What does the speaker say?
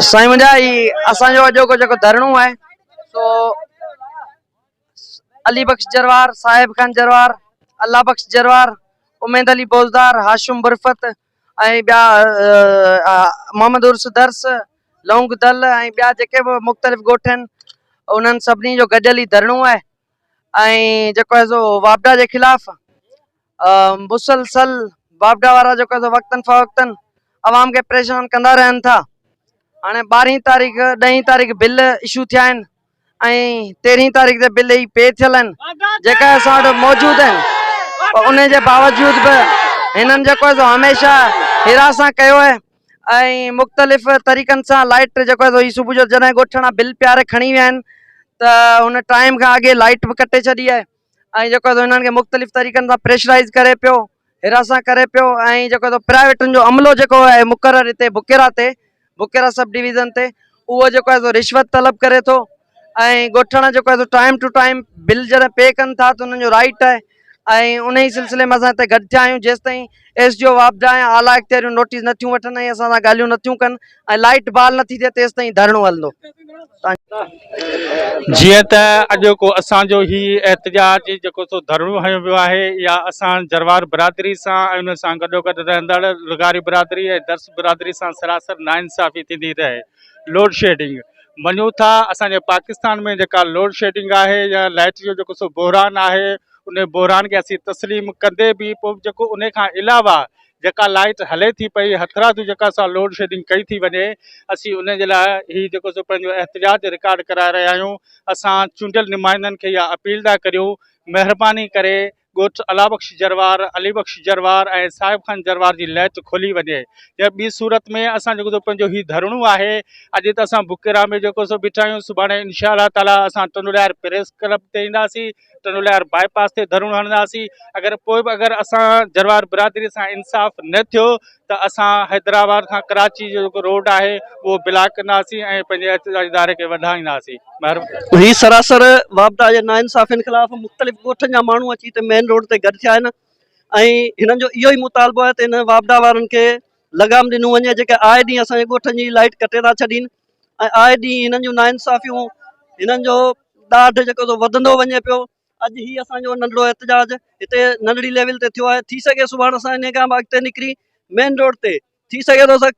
سائين منهنجا هي اسان جو اڄوڪو جيڪو ڌرڻو آهي سو علي بخش جروار، صاحب خان جروار، الله بخش جروار، اميد علي بوزدار، هاشم برفت ۽ ٻيا محمد عرس درس، لونگ دل ۽ ٻيا جيڪي به مختلف ڳوٺ آهن انهن سڀني جو گڏيل هي ڌرڻو آهي ۽ جيڪو آهي سو واپڊا جي خلاف مسلسل واپڊا وارا جيڪو آهي سو وقتن فوقتن عوام کي پريشان ڪندا رهن ٿا هاڻي ٻارهين تاريخ ڏهين تاريخ بل اشو ٿيا آهن ۽ تيرهين تاريخ تي بل هي پي ٿيل آهن جيڪا اسان وٽ موجود آهن پر ان جي باوجود به هنن جيڪو آهي سو هميشه هراسان ڪيو آهي ۽ مختلف طريقن سان لائٽ جيڪو آهي سو هي صبح جو جڏهن ڳوٺاڻا بل پياري کڻي ويا آهن ته هن ٽائيم کان اڳي لائٽ به ڪٽي ڇڏي آهي ۽ جيڪو آهي انهن کي مختلف طريقن سان پريشرائيز ڪري پيو هراسان ڪري پيو ۽ جيڪو آهي پرائيويٽن جو عملو جيڪو آهي مقرر هتي بڪيرا تي بڪيرا سب ڊويزن تي اهو جيڪو آهي سو رشوت طلب ڪري ٿو ۽ ڳوٺاڻا جيڪو آهي سو ٽائيم ٽو ٽائيم بل جڏهن پي ڪن ٿا ته انهن جو رائيٽ آهي ۽ ان ئي سلسلي ۾ اسان هتي گڏ ٿيا آهيون جيستائين ايس ڊي او واپڊا ۽ اعليٰ اختياريون نوٽيس نٿيون وٺن ۽ اسان سان ڳالهيون نٿيون ڪن ۽ لائيٽ بحال نٿي ٿئي تيستائين ڌرڻو هلندو. جيئن ته اڄوڪو اسان جو هي احتجاج جيڪو سو ڌرڻو هنيو ويو آهي يا اسان جروار برادري سان ۽ ان سان گڏوگڏ رهندڙ لغاري برادري ۽ درس برادري سان سراسر ناانصافي ٿيندي رهي لوڊشيڊنگ مڃون ٿا اسان جي پاڪستان ۾ جيڪا لوڊشيڊنگ آهي يا لائٽ جو جيڪو سو بحران آهي ان بحران کي اسين تسليم ڪندي به پوء جيڪو ان کان علاوه جيڪا لائيٽ هلي ٿي پئي هٿرادو جيڪا سا لوڊ شيڊنگ ڪئي ٿي وڃي اسين ان جي لاء هي جيڪو سو پنهنجو احتجاج رڪارڊ ڪرائي رهيا آهيون اسان چونڊيل نمائندن کي اها اپيل ٿا ڪريون مهرباني ڪري ڳوٺ الله بخش جروار علي بخش جروار ۽ صاحب خان جروار جي لائيٽ کولي وڃي يا ٻي صورت ۾ اسان جيڪو سو پنهنجو هي ڌرڻو آهي اڄ ته اسان بڪيرا ۾ جيڪو سو بيٺا آهيون سڀاڻي انشاء الله تعالي اسان ٽنڊوليار پريس ڪلب تي اينداسين ٽنڊولهيار باء پاس تي ڌرڻو هڻنداسين اگر پوء به اگر اسان جروار برادري سان انصاف نه ٿيو ته اسان حيدرآباد کان ڪراچي جو جيڪو روڊ آهي اهو بلاڪ ڪنداسين ۽ پنهنجي احتجاجي اداري کي وڌائينداسين مهرباني. هي سراسر واپڊا جي ناانصافين خلاف مختلف ڳوٺن جا ماڻهو اچي هتي مين روڊ تي گڏ ٿيا آهن ۽ هنن جو اهو ئي مطالبو آهي ته هن واپڊا وارن کي لغام ڏنو وڃي جيڪي آئي ڏينهن اسان جي ڳوٺن جي لائيٽ ڪٽي ٿا ڇڏين ۽ آئي ڏينهن هنن جون ناانصافيون هنن جو ڏاڍ جيڪو سو وڌندو وڃي پيو اڄ هي اسان جو ننڍڙو احتجاج هتي ننڍڙي ليول تي ٿيو آهي ٿي سگهي سڀاڻ اسان ان کان به اڳتي نڪري مين روڊ تي ٿي سگهي ٿو اسان